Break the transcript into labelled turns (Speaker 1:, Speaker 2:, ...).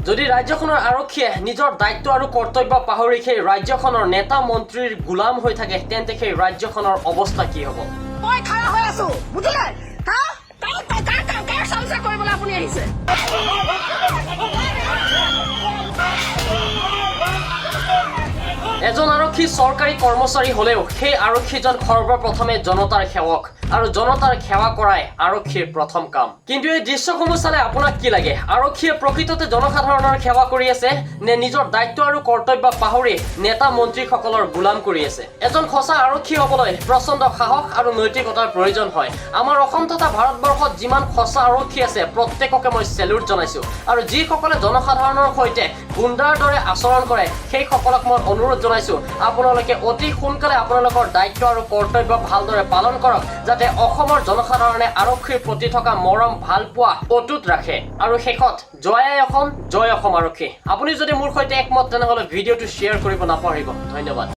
Speaker 1: যদি ৰাজ্যখনৰ আৰক্ষীয়ে নিজৰ দায়িত্ব আৰু কৰ্তব্য পাহৰি সেই ৰাজ্যখনৰ নেতা মন্ত্ৰীৰ গোলাম হৈ থাকে, তেন্তে সেই ৰাজ্যখনৰ অৱস্থা কি হ'ব?
Speaker 2: মই খাৰা হৈ আছো, বুজিলে? হা, কাৰ কাৰ কাৰ কাৰ চামচা কৰিবলৈ আপুনি আহিছে?
Speaker 1: এজন আৰক্ষী চৰকাৰী কৰ্মচাৰী হ'লেও সেই আৰক্ষীজন সৰ্বপ্ৰথমে জনতাৰ সেৱক আৰু জনতাৰ সেৱা কৰাই আৰক্ষীৰ প্ৰথম কাম। কিন্তু এই দৃশ্যসমূহ চালে আপোনাক কি লাগে? আৰক্ষীয়ে প্ৰকৃততে জনসাধাৰণৰ সেৱা কৰি আছে নে নিজৰ দায়িত্ব আৰু কৰ্তব্য পাহৰি নেতা মন্ত্ৰীসকলৰ গোলাম কৰি আছে? এজন সঁচা আৰক্ষী হ'বলৈ প্ৰচণ্ড সাহস আৰু নৈতিকতাৰ প্ৰয়োজন হয়। আমাৰ অসম তথা ভাৰতবৰ্ষত যিমান সঁচা আৰক্ষী আছে, প্ৰত্যেককে মই চেলুট জনাইছো। আৰু যিসকলে জনসাধাৰণৰ সৈতে গুণ্ডাৰ দৰে আচৰণ কৰে, সেইসকলক মই অনুৰোধ জনাইছো, আপোনালোকে অতি সোনকালে আপোনালোকৰ দায়িত্ব আৰু কৰ্তব্য ভালদৰে পালন কৰক, যাতে অসমৰ জনসাধাৰণে আৰক্ষীৰ প্ৰতি থকা মৰম ভালপোৱা অটুট ৰাখে। আৰু শেষত, জয় আই অসম, জয় অসম আৰক্ষী। আপুনি যদি মোৰ সৈতে একমত, তেনেহ'লে ভিডিঅ'টো শ্বেয়াৰ কৰিব নাপাহৰিব। ধন্যবাদ।